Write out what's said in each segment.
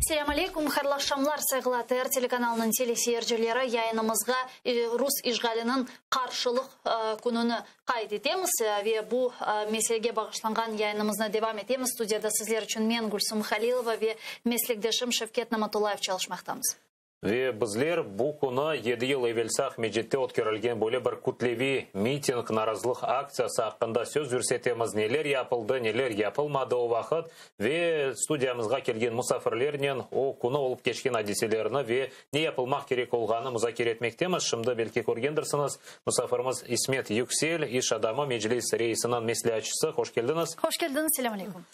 Selâm aleyküm, hayırlı aqşamlar, sayğılı ATR telekanalınıñ teleseyircileri. Yayınımızğa rus işğaliniñ qarşılıq kününi qayd etemiz ve bu meselege bağışlanğan yayınımıznı devam etemiz. Studiyada sizler içün men, Gülsum Halilova, ve meslekdeşim Şevket Namatullayev çalışmaqtamız. Ve bizler bu künü yedi yıl evelsi Aqmescitte ötkerilgen böyle bir kütleviy miting, narazılıq aktsiyası aqqında söz yürsetemiz, neler yapıldı, neler yapılmadı o vaqıt ve studiyamızğa kelgen musafirlernen o künü olıp keçken adiselerni ve ne yapılmaq kerek olğanını muzakere etmektemiz. Şimdi belki körgendirsiñiz, musafirimiz İsmet Yüksel, iş adamı, Meclis reisiniñ mesleatçısı. Hoş keldiñiz. Hoş keldiñiz, selâm aleyküm.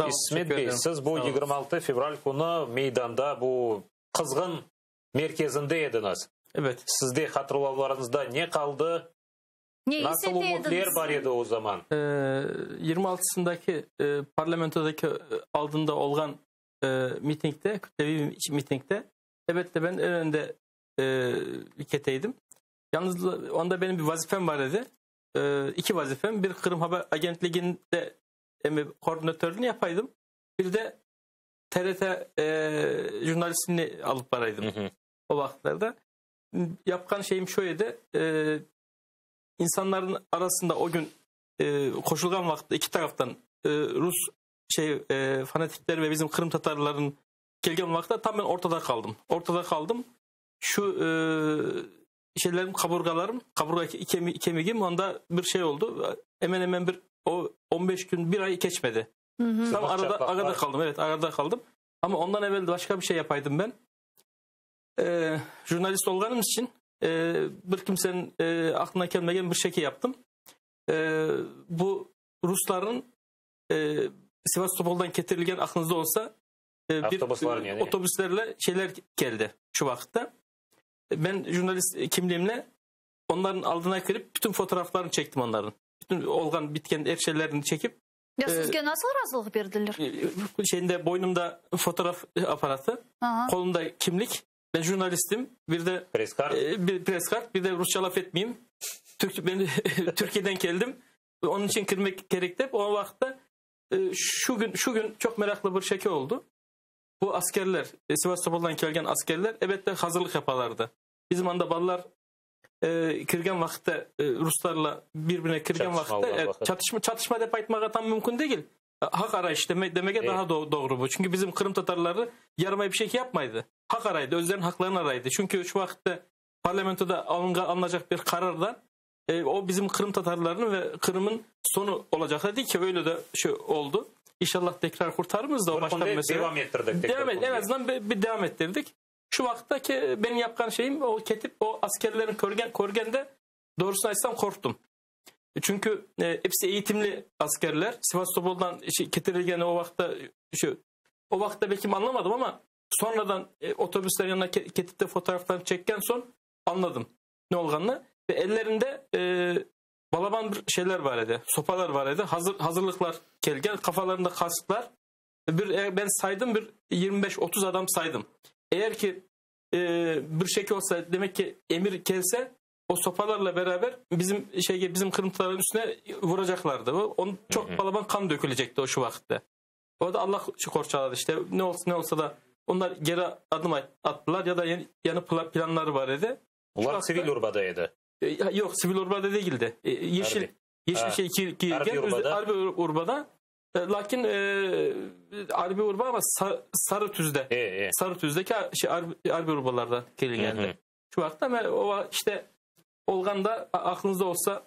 İsmet bey, siz bu 26 fevral künü meydanda bu qızğın merkezinde ediñiz. Evet. Sizde hatırlavlarıñızda ne qaldı? Ne Nasıl is ete ümütler ediñiz? bar edi o zaman? 26-sındaki parlamentodaki aldında olğan mitingde, kütleviy mitingde, elbette ben en önde keteydim. Yalnız onda benim bir vazifem bar edi. İki vazifem. Bir Qırım Haber Agentliginde koordinatörlüğünü yapaydım. Bir de TRT jurnalistini alıp baraydım o vaqıtlarda. Yapqan şeyim şu edi, insanların arasında o gün qoşulğan vaqıtta iki taraftan rus şey fanatikler ve bizim Qırım Tatarların kelgen vaqıtta tam ben ortada qaldım. Ortada qaldım. Şu şeylerim, kaburgalarım, kaburga kemigim onda bir şey oldu. Hemen hemen bir o 15 gün, bir ay geçmedi. Tam arada, arada kaldım. Evet, arada kaldım. Ama ondan evvel başka bir şey yapaydım ben. Jurnalist olğanım için bir kimsenin aklına gelmegen bir şey yaptım. Bu Rusların Sivastopol'dan getirilgen aklınızda olsa bir yani. otobüslerle şeyler geldi şu vakitte. Ben jurnalist kimliğimle onların aldına girip bütün fotoğraflarını çektim onların. Bütün olğan bitken her şeylerini çekip Ya sizge nasıl razılıq berdiler? Şeyinde boynumda fotoğraf aparatı, kolumda kimlik. Ben jurnalistim. Bir de Press-kart. Bir press-kart, bir de Rusça laf etmeyeyim. Türk, ben Türkiye'den geldim. Onun için kirmek gerek dep o vakitte şu gün şu gün çok meraklı bir şey oldu. Bu askerler, Sivastopol'dan kelgen askerler elbette hazırlık yaparlardı. Bizim anda ballar kirgen vakitte Ruslarla birbirine kirgen Çatışma vakitte olğan vaqıt. Çatışma çatışma dep aytmağa tam mümkün degil. Haq arayış demege daha doğru bu. Çünkü bizim Qırım Tatarları yaramay bir şey yapmaydı. Haq araydı, özlerinin haklarını araydı. Çünkü şu vakitte parlamentoda alınacak bir kararda o bizim Qırım Tatarlarının ve Kırım'ın sonu olacak dedi ki öyle de şu oldu. İnşallah tekrar kurtarırız da o Bir başka bir künde mesele. devam ettirdik tekrar Devam et, en konuyu. azından bir devam ettirdik. Şu vakitteki benim yapkan şeyim o ketip o askerlerin körgende doğrusunu aytsam korktum. Çünkü hepsi eğitimli askerler. Sivastopol'dan getirilgen o vakitte şu, o vakitte belki anlamadım ama sonradan otobüsler yanına ketip de fotoğraflarını çekken son anladım ne olganını. Ve ellerinde balaban bir şeyler var idi. Sopalar var idi. Hazırlıklar kelgen, kafalarında kasklar. Bir, ben saydım bir 25-30 adam saydım. Eğer ki bir şey olsa demek ki emir gelse o sopalarla beraber bizim Kırım Tatarların üstüne vuracaklardı. Onun çok balaban kan dökülecekti o şu vakitte. O da Allah şu korçaladı işte. Ne olsa, ne olsa da onlar geri adım attılar ya da yeni planları var idi. Ular Şu vakitte sivil urbadaydı. Yok, sivil urbada değildi. Yeşil, Harbi. yeşil şey Harbi giyilgen, urbada. harbi urbada. Lakin harbi urba ama sarı tüzde. Sarı tüzdeki harbi urbalarda geldi. Şu vakitte ama o olğanda aklınızda olsa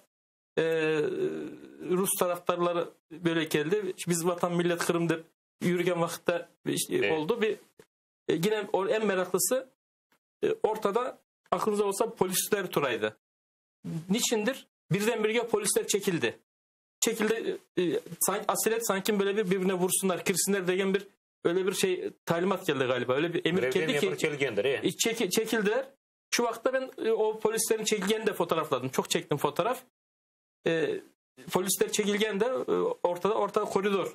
Rus taraftarları böyle geldi. Biz vatan millet Kırım deyip yürügen vakitte oldu. Bir yine o en meraklısı ortada aklınızda olsa polisler turaydı. Niçindir? Birdenbire polisler çekildi. Çekildi, sanki asilet sanki böyle bir birbirine vursunlar, kirsinler degen bir öyle bir şey talimat geldi galiba. Öyle bir emir Görevden geldi ki emir çekilgendir, çekildiler. Şu vakitte ben o polislerin çekilgeni de fotoğrafladım. Çok çektim fotoğraf. Polisler çekilgen de ortada koridor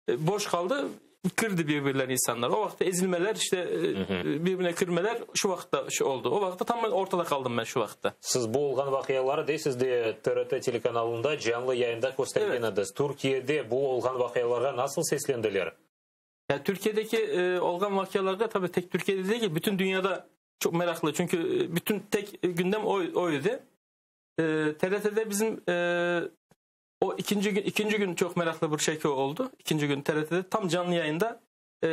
boş kaldı. Kırdı birbirlerini insanlar. O vakitte ezilmeler, birbirine kırmeler şu vakitte şu oldu. O vakitte tam ben ortada kaldım ben şu vakitte. Siz bu olğan vaqiaları deysiz de TRT telekanalında canlı yayında köstergen ediniz. Türkiye'de bu olğan vaqialarğa nasıl seslendiler? Ya Türkiye'deki e, olğan vaqialarğa tabii tek Türkiye'de değil, bütün dünyada çok meraklı. Çünkü e, bütün tek gündem o, o idi. E, TRT'de bizim e, o ikinci gün ikinci gün çok meraklı bir şey oldu. İkinci gün TRT'de tam canlı yayında e,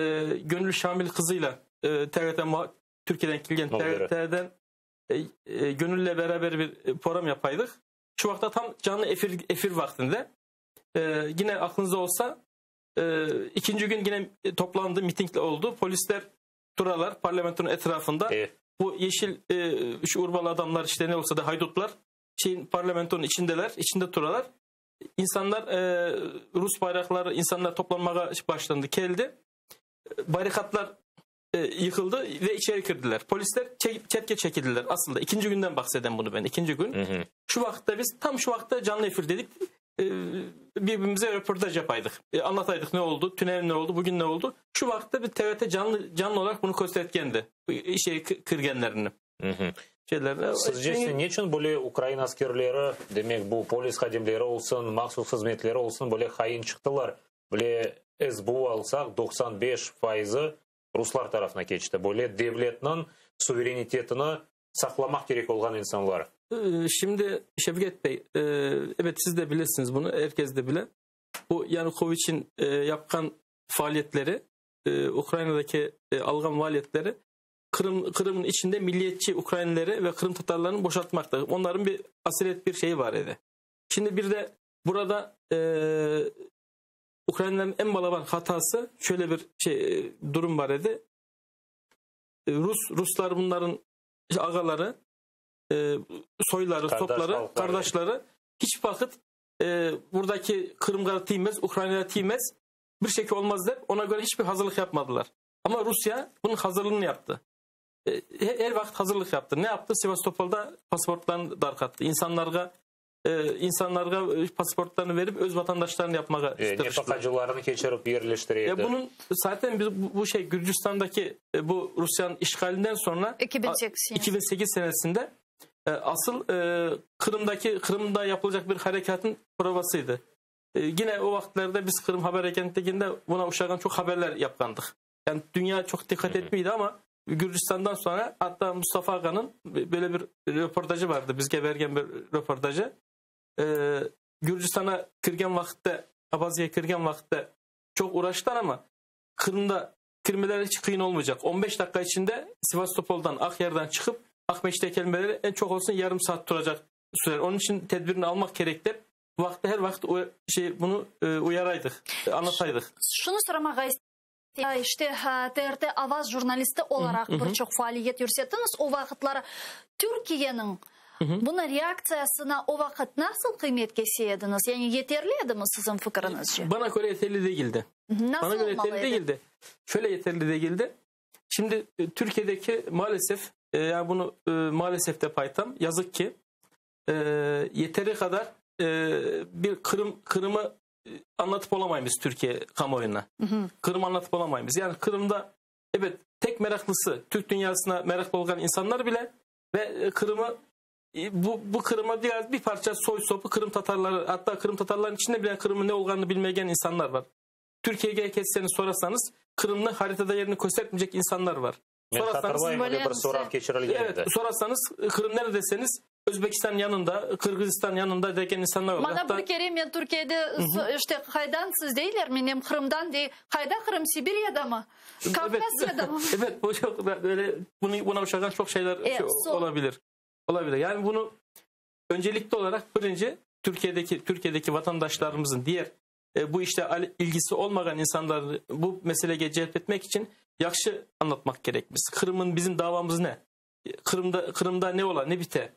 Gönül Şamil kızıyla e, TRT Türkiye'den gelgen TRT'den e, e, Gönül'le beraber bir e, program yapaydık. Şu vakte tam canlı efir, efir vaktinde e, yine aklınızda olsa e, ikinci gün yine toplandı, miting oldu. Polisler duralar parlamentonun etrafında. Evet. Bu yeşil e, şu urbalı adamlar işte ne olsa da haydutlar şeyin parlamentonun içindeler, içinde duralar. İnsanlar e, Rus bayrakları insanlar toplanmaya başlandı, geldi. Barikatlar e, yıkıldı ve içeri girdiler. Polisler çek, çetke çekildiler aslında. İkinci günden bahseden bunu ben. İkinci gün. Hı hı. Şu vakitte biz tam şu vakitte canlı efir dedik. E, birbirimize röportaj yapaydık. E, anlataydık ne oldu, tünel ne oldu, bugün ne oldu. Şu vakitte bir TRT canlı canlı olarak bunu göstergendi. Şey kırgenlerini. Hı hı. Şeylerini. Sizce niçin böyle Ukrayna askerleri, demek bu polis hadimleri olsun, mahsus hizmetleri olsun böyle hain çıktılar? Böyle SBU alsak 95 faizi Ruslar tarafına keçti. Böyle devletinin suverenitetini saqlamaq kerek olğan insanlar. Ee, Şimdi Şevket Bey, e, evet siz de bilirsiniz bunu, herkes de bile. Bu Yanukovic'in e, yapkan faaliyetleri, e, Ukrayna'daki algan faaliyetleri Kırım Kırım'ın içinde milliyetçi Ukraynalıları ve Kırım Tatarlarını boşaltmakta. Onların bir asilet bir şeyi var idi. Şimdi bir de burada e, Ukrayna'nın en balaban hatası şöyle bir şey durum var idi. Rus Ruslar bunların agaları, e, soyları, Kardeş sopları, halkları. kardeşleri hiç vakit e, buradaki Kırımlara tiymez, Ukrayna'ya tiymez bir şey olmaz der. Ona göre hiçbir hazırlık yapmadılar. Ama Rusya bunun hazırlığını yaptı. E, her, her vakit hazırlık yaptı. Ne yaptı? Sivastopol'da pasaportlarını darkattı. İnsanlara e, insanlara e, pasaportlarını verip öz vatandaşlarını yapmaya E, tırıştılar. nefakacılarını keçirip yerleştirdi. Ya bunun zaten biz bu, bu şey Gürcistan'daki e, bu Rusya'nın işgalinden sonra 2008 senesi. 2008 senesinde e, asıl e, Kırım'daki Kırım'da yapılacak bir harekatın provasıydı. E, yine o vakitlerde biz Kırım Haber Agentliği'nde buna uşağın çok haberler yapkandık. Yani dünya çok dikkat etmiydi ama Gürcistan'dan sonra hatta Mustafa Aga'nın böyle bir röportajı vardı. Bizge vergen bir röportajı. E, Gürcistan'a kirgen vakitte Abazya'ya kirgen vakitte çok uğraştılar ama Kırım'da kirmeler hiç kıyın olmayacak. 15 dakika içinde Sivastopol'dan Akyar'dan çıkıp Akmeş'te kelimeleri en çok olsun yarım saat duracak sürer. Onun için tedbirini almak gerekli. Vakti her vakit o şey bunu e, uyaraydık, e, anlataydık. Şunı soramağa işte TRT Avaz jurnalisti olaraq bir çoq faaliyet yürsettiñiz o vaqıtları. Türkiyeniñ buna reaktsiyasına o vaqıt nasıl qıymet kese ediñiz? Yani yeterli edimi siziñ fikiriñizce? Bana göre yeterli değildi. Nasıl Bana göre olmalı yeterli edi? değildi. Şöyle yeterli değildi. Şimdi e, Türkiye'deki maalesef e, yani bunu e, maalesef de paytam yazık ki e, yeteri kadar e, bir Kırım Kırım'ı e, anlatıp olamayız Türkiye kamuoyuna. Kırım anlatıp olamayız. Yani Kırım'da evet tek meraklısı Türk dünyasına meraklı olan insanlar bile ve e, Kırım'ı e, bu, bu Kırım'a biraz bir parça soy sopu Kırım Tatarları hatta Kırım Tatarların içinde bile Kırım'ın ne olduğunu bilmeyen insanlar var. Türkiye'ye kesseniz sorarsanız Kırım'ın haritada yerini göstermeyecek insanlar var. Men Sorarsanız hatırlayım öyle bir sorav keçirilgen Evet, edi. sorarsanız Kırım nerede deseniz Özbekistan yanında, Kırgızistan yanında degen insanlar var. Mana Hatta bir kere men Türkiyede işte qaydan siz deyler, menem Qırımdan dey. Qayda Qırım, Sibiryada mı? Kafkasyada mı? evet bu çok böyle bunu buna uşağan çok şeyler Evet, şey olabilir. Olabilir. Yani bunu öncelikli olarak birinci Türkiye'deki Türkiye'deki vatandaşlarımızın diğer e, bu işte ilgisi olmayan insanları bu meseleye celp etmek için yakşı anlatmak gerekmiş. Kırım'ın bizim davamız ne? Kırım'da Kırım'da ne ola ne bite?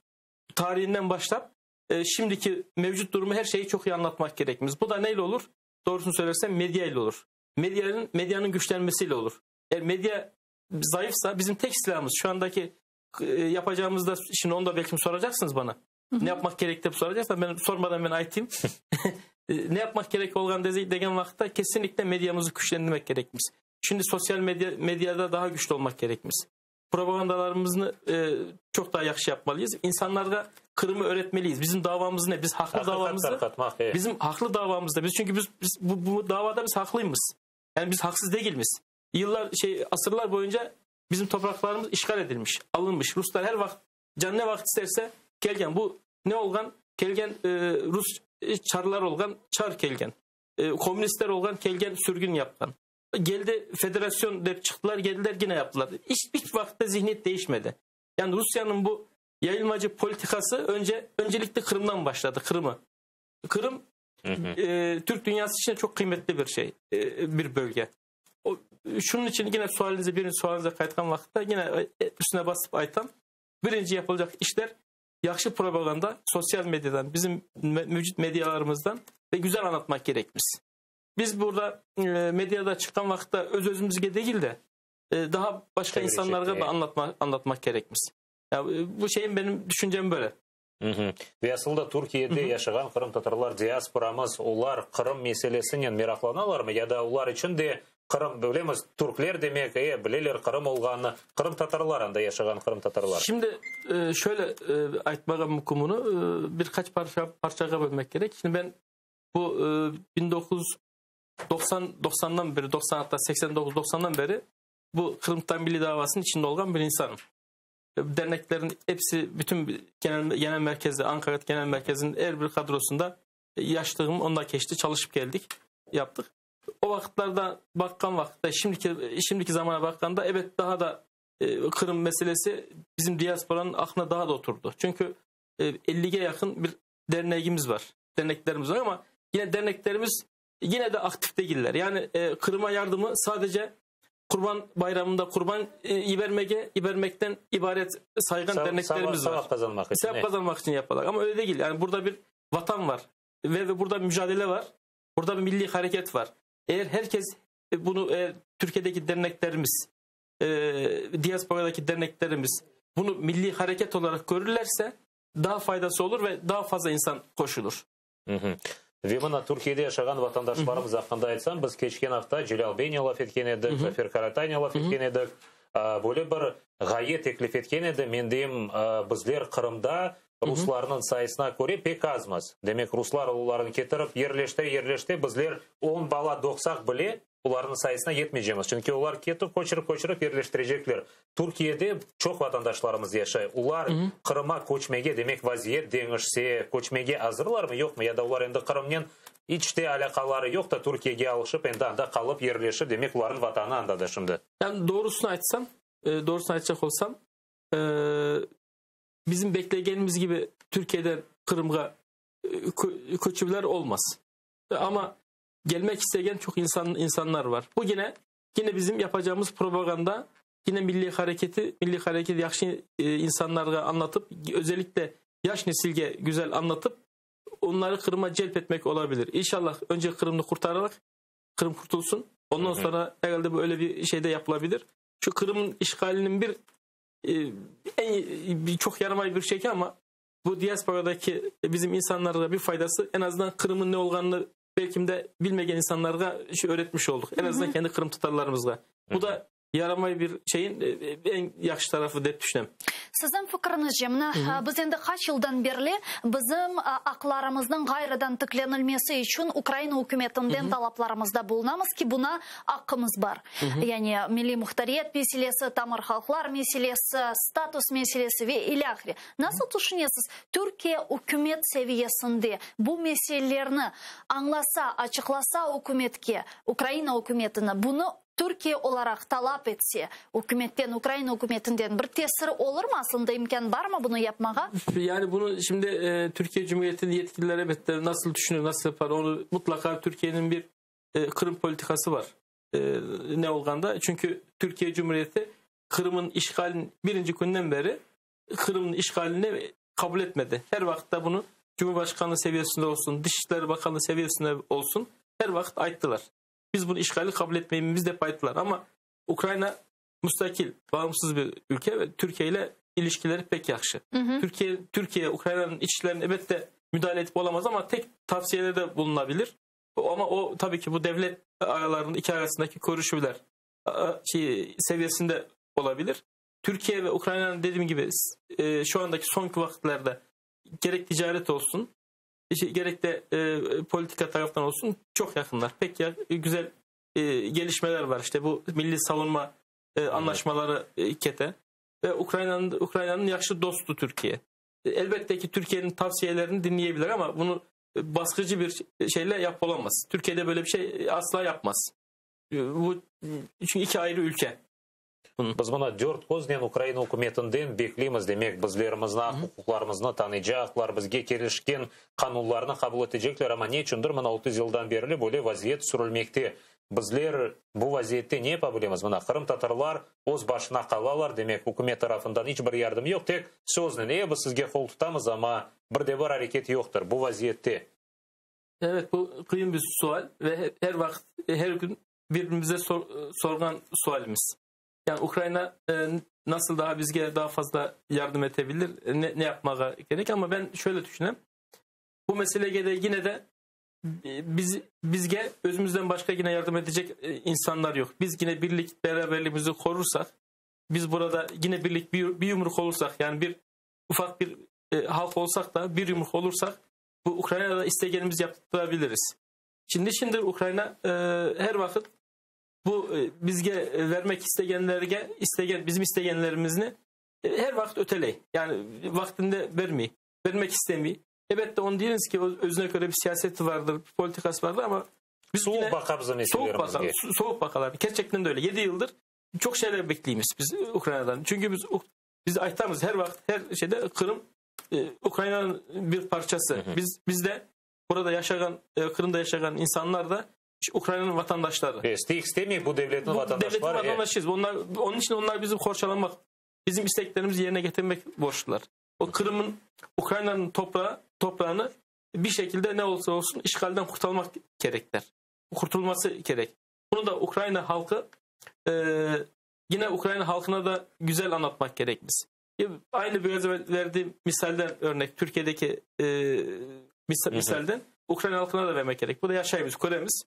Tarihinden başlap e, şimdiki mevcut durumu her şeyi çok iyi anlatmak gerekmiş. Bu da neyle olur? Doğrusunu söylersem medya ile olur. Medyanın medyanın güçlenmesiyle olur. Eğer medya zayıfsa bizim tek silahımız şu andaki e, yapacağımız da şimdi onu da belki soracaksınız bana. Ne yapmak gerek soracaksan ben sormadan ben aytayım. E, ne yapmak gerek olgan degen vakitte kesinlikle medyamızı güçlendirmek gerekmiş. Şimdi sosyal medya medyada daha güçlü olmak gerekmiş. Propagandalarımızı e, çok daha yakşı yapmalıyız. İnsanlara Kırım'ı öğretmeliyiz. Bizim davamız ne? Biz haklı Haqiqat davamızı tarqatmaq, evet. Bizim haklı davamızda biz çünkü biz, biz bu, bu davada biz haklıyız. Yani biz haksız değilmiz. Yıllar şey asırlar boyunca bizim topraklarımız işgal edilmiş, alınmış. Ruslar her vaqıt can ne vaqıt isterse kelgen. Bu ne olğan? Kelgen e, Rus e, çarlar olğan, çar kelgen. E, komünistler olğan, kelgen sürgün yapqan. Geldi federasyon dep çıqtılar, geldiler yine yaptılar. Hiç, hiç vaqıtta zihniyet değişmedi. Yani Rusya'nın bu yayılmacı politikası önce öncelikle Kırım'dan başladı. Kırım'ı. Kırım e, Türk dünyası için çok kıymetli bir şey, e, bir bölge. O, şunun için yine sualinize birinci sualinize qaytqan vaqıtta yine e, üstüne basıp aytam. Birinci yapılacak işler yahşı propaganda sosyal medyadan, bizim mevcut medyalarımızdan ve güzel anlatmak gerekmiş. Biz burada e, medyada çıkan vakitte öz özümüzge değil de e, daha başka Çevirecek insanlara diye. da anlatma, anlatmak gerekmiş. Ya, e, bu şeyin benim düşüncem böyle. Ve asıl da Türkiye'de yaşağan qırımtatarlar diasporamız, olar Qırım meselesinen meraqlanalarmı ya da olar içün de Qırım, bilemiz, türkler demek, e, bileler Qırım olğanını, qırımtatarlar anda yaşağan qırımtatarlar. Şimdi e, şöyle e, aytmağa mümkün bunu e, birkaç parça parçağa bölmek gerek. Şimdi ben bu e, 1990 90'dan beri 90 hatta 89 90'dan beri bu Kırım Tatar Milli Davası'nın içinde olan bir insanım. Derneklerin hepsi bütün genel, genel merkezde Ankara Genel Merkezi'nin her bir kadrosunda yaşlığım onda geçti. Çalışıp geldik. Yaptık. O vakitlerde bakkan vakitte şimdiki şimdiki zamana bakkanda evet daha da e, Kırım meselesi bizim diasporanın aklına daha da oturdu. Çünkü e, 50'ye yakın bir derneğimiz var. Derneklerimiz var ama yine derneklerimiz yine de aktif değiller. Yani e, Kırım'a yardımı sadece Kurban Bayramı'nda kurban e, ibermege, ibermekten ibaret saygan derneklerimiz var. Sevap qazanmaq içün. Sevap kazanmak için yaparlar. Ama öyle değil. Yani burada bir vatan var. Ve, ve burada bir mücadele var. Burada bir milli hareket var. Eğer herkes e, bunu eğer Türkiye'deki derneklerimiz, e, diasporadaki derneklerimiz bunu milli hareket olarak görürlerse daha faydası olur ve daha fazla insan koşulur. Ve mına Türkiyede yaşağan vatandaşlarımız aqqında aytsam, biz keçken afta Celâl beynen laf etken edik, Zafer Karataynen laf etken edik. Böyle bir ğaye teklif etken edi, men deyim, bizler Qırımda ruslarnıñ sayısına köre pek azmız. Demek, ruslar olarnı ketirip yerleştire, yerleştire, bizler on bala doğsaq bile, olarnıñ sayısına yetmeycemiz. Çünki olar ketip köçürip, köçürip yerleştirecekler. Türkiyede çoq vatandaşlarımız yaşay. Olar Qırıma köçmege, demek, vaziyet deñişse, köçmege azırlarmı, yoqmı? Ya da olar endi Qırımnen iç te alâqaları yoq da, Türkiyege alışıp, endi anda qalıp yerleşip, demek, olarnıñ vatanı anda da şimdi. Yani doğrusunu aytsam, e, doğrusunu aytacaq olsam, e, bizim beklegenimiz gibi Türkiye'den Kırım'a e, köçüvler olmaz. Ama gelmek isteyen çok insan insanlar var. Bu yine yine bizim yapacağımız propaganda yine milli hareketi milli hareketi yahşı e, insanlara anlatıp özellikle yaş nesilge güzel anlatıp onları Kırım'a celp etmek olabilir. İnşallah önce Kırım'ı kurtararak Kırım kurtulsun. Ondan sonra herhalde böyle bir şey de yapılabilir. Şu Kırım'ın işgalinin bir e, en bir çok yaramay bir şey ama bu diasporadaki bizim insanlara bir faydası en azından Kırım'ın ne olduğunu belki de bilmeyen insanlara şey öğretmiş olduk. En azından kendi Kırım Tatarlarımızla. Bu da yaramay bir şeyin e, en yaxşı tarafı dep düşünem. Siziñ fikiriñizce, mına biz endi qaç yıldan berli bizim aqlarımıznıñ ğayrıdan tiklenilmesi içün Ukraina ükümetinden talaplarımızda bulunamız ki, buña aqqımız bar. Yani milliy muhtariyet meselesi, tamır halqlar meselesi, status meselesi ve ilâhre. Nasıl tüşünesiz, Türkiye ükümet seviyesinde bu meselelerni añlasa, açıqlasa ükümetke, Ukraina ükümetini bunı Türkiye olaraq talap etse, ükümetten, Ukraina ükümetinden bir tesiri olurmı aslında, imkân barmı bunı yapmağa? Yani bunu şimdi e, Türkiye Cumhuriyeti'nin yetkililer elbette nasıl düşünür, nasıl yapar onu mutlaka Türkiye'nin bir e, Kırım politikası var. E, ne olğanda? Çünkü Türkiye Cumhuriyeti Kırım'ın işgalinin birinci günden beri Kırım'ın işgalini kabul etmedi. Her vakitte bunu Cumhurbaşkanlığı seviyesinde olsun, Dışişleri Bakanlığı seviyesinde olsun her vakit ayttılar. Biz bunu işgali kabul etmeyimiz de ayttılar. Ama Ukrayna müstakil, bağımsız bir ülke ve Türkiye ile ilişkileri pek yaxşı. Türkiye Türkiye Ukrayna'nın iç işlerine elbette müdahale edip olamaz ama tek tavsiyelerde bulunabilir. Ama o tabii ki bu devlet aralarının iki arasındaki görüşmeler şey, seviyesinde olabilir. Türkiye ve Ukrayna'nın dediğim gibi e, şu andaki son vakitlerde gerek ticaret olsun işte gerek de e, politika taraftan olsun çok yakınlar. Pek ya, güzel e, gelişmeler var. İşte bu milli savunma e, anlaşmaları e, kete. Ve Ukrayna'nın Ukrayna'nın yahşı dostu Türkiye. E, elbette ki Türkiye'nin tavsiyelerini dinleyebilir ama bunu e, baskıcı bir şeyle yap olamaz. Türkiye'de böyle bir şey asla yapmaz. E, bu çünkü iki ayrı ülke. Biz mına dört köznen Ukraina ükümetinden bekleymiz, demek, bizlerimizni, aq-uquqlarımıznı tanıycaqlar, bizge kelişken qanunlarnı qabul etecekler, amma ne içündir mına 30 yıldan berli böyle vaziyet sürülmekte. Bizler bu vaziyette ne yapa bilemiz? Mına qırımtatarlar öz başına qalalar, demek, ükümet tarafından iç bir yardım yoq, tek söznen, e, biz sizge qol tutamız, amma bir de bir areket yoqtır bu vaziyette. Evet, bu qıyın bir sual ve her vaqıt, her gün birbirimize sor, sorğan sualimiz. Yani Ukrayna e, nasıl daha bizge daha fazla yardım etebilir, ne, ne yapmağa gerek ama ben şöyle düşünüyorum. Bu meseleye de yine de e, biz bizge özümüzden başka yine yardım edecek e, insanlar yok. Biz yine birlik beraberliğimizi korursak, biz burada yine birlik bir, bir yumruk olursak yani bir ufak bir e, halk olsak da bir yumruk olursak bu Ukrayna'da istegenimizi yaptırabiliriz. Şimdi şimdi Ukrayna e, her vakit bu e, bizge vermek istegenlerge istegen bizim istegenlerimizni e, her vakit öteley. Yani vaktinde vermeyi, vermek istemeyi. Elbette onu değiliz ki özüne göre bir siyaseti vardır, bir politikası vardır ama biz soğuk yine, bakar soğuk bakar, soğuk bakarlar. Gerçekten de öyle. 7 yıldır çok şeyler bekliyoruz biz Ukrayna'dan. Çünkü biz biz aytamız her vakit her şeyde Kırım e, Ukrayna'nın bir parçası. Hı hı. Biz biz de burada yaşayan e, Kırım'da yaşayan insanlar da Ukrayna'nın vatandaşları. İstey istemey bu devletin Bu vatandaşları. devletin vatandaşıyız. Onlar, onun için onlar bizim qorçalamak, bizim isteklerimizi yerine getirmek borçlular. O Kırım'ın, Ukrayna'nın toprağı, toprağını bir şekilde ne olursa olsun işgalden kurtulmak gerekler. Kurtulması gerek. Bunu da Ukrayna halkı e, yine Ukrayna halkına da güzel anlatmak gerek biz. Aynı biraz evvel verdiğim misalden örnek Türkiye'deki e, misal, misalden Ukrayna halkına da vermek gerek. Bu da yaşayımız, köremiz.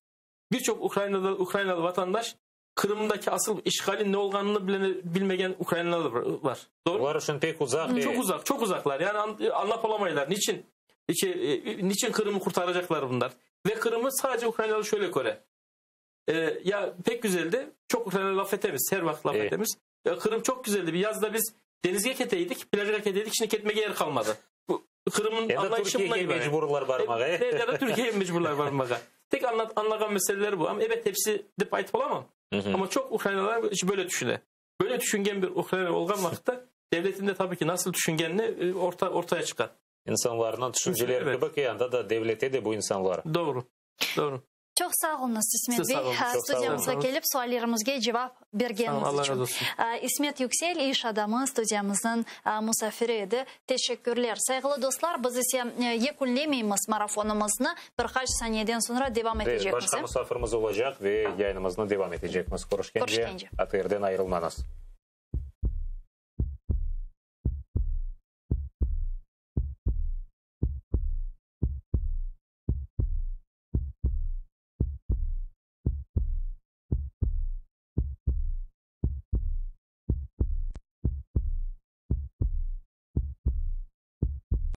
Birçok Ukraynalı, Ukraynalı vatandaş Kırım'daki asıl işgalin ne olduğunu bile, bilmeyen Ukraynalı var. Doğru. Olar içün pek uzaq. Çok uzak, çok uzaklar. Yani an, anlap olamaylar. Niçin? Niçin, e, niçin Kırım'ı kurtaracaklar bunlar? Ve Kırım'ı sadece Ukraynalı şöyle köre. Ee, ya pek güzeldi. Çok Ukraynalı laf etemiz. Her vakit laf etemiz. Ya Kırım çok güzeldi. Bir yazda biz denizge keteydik, plaja keteydik. Şimdi ketmege yer kalmadı. Bu Kırım'ın Ya da anlayışı buna Türkiye'ye ibaret. mecburlar barmağa. Evet, ya da Türkiye'ye mecburlar varmağa. Tek anlat, anlagan meseleleri bu. Ama evet hepsi de ayıp olamam. Ama çok Ukraynalılar böyle düşüne. Böyle düşüngen bir Ukrayna olgan vakitte devletin de tabii ki nasıl düşüngenini e, orta, ortaya çıkar. İnsanlarnıñ tüşünceleri Evet. kibi ki, anda da devlette de bu insanlar. Doğru. Doğru. Çoq sağ oluñız, İsmet Siz bey, sağ olun, çoq sağ olun. studiyamızğa kelip suallerimizge cevap bergeniñiz Allah içün. razı olsun. İsmet Yüksel iş adamı studiyamıznıñ musafiri edi. Teşekkürler. Sayğılı dostlar, biz ise yekünlemeymiz marafonımıznı, bir qaç saniyeden soñra devam Evet, etecekmiz. başqa musafirimiz olacaq ve yayınımıznı devam etecekmiz. Körüşkence, Körüşkence. ATRden ayırılmañız.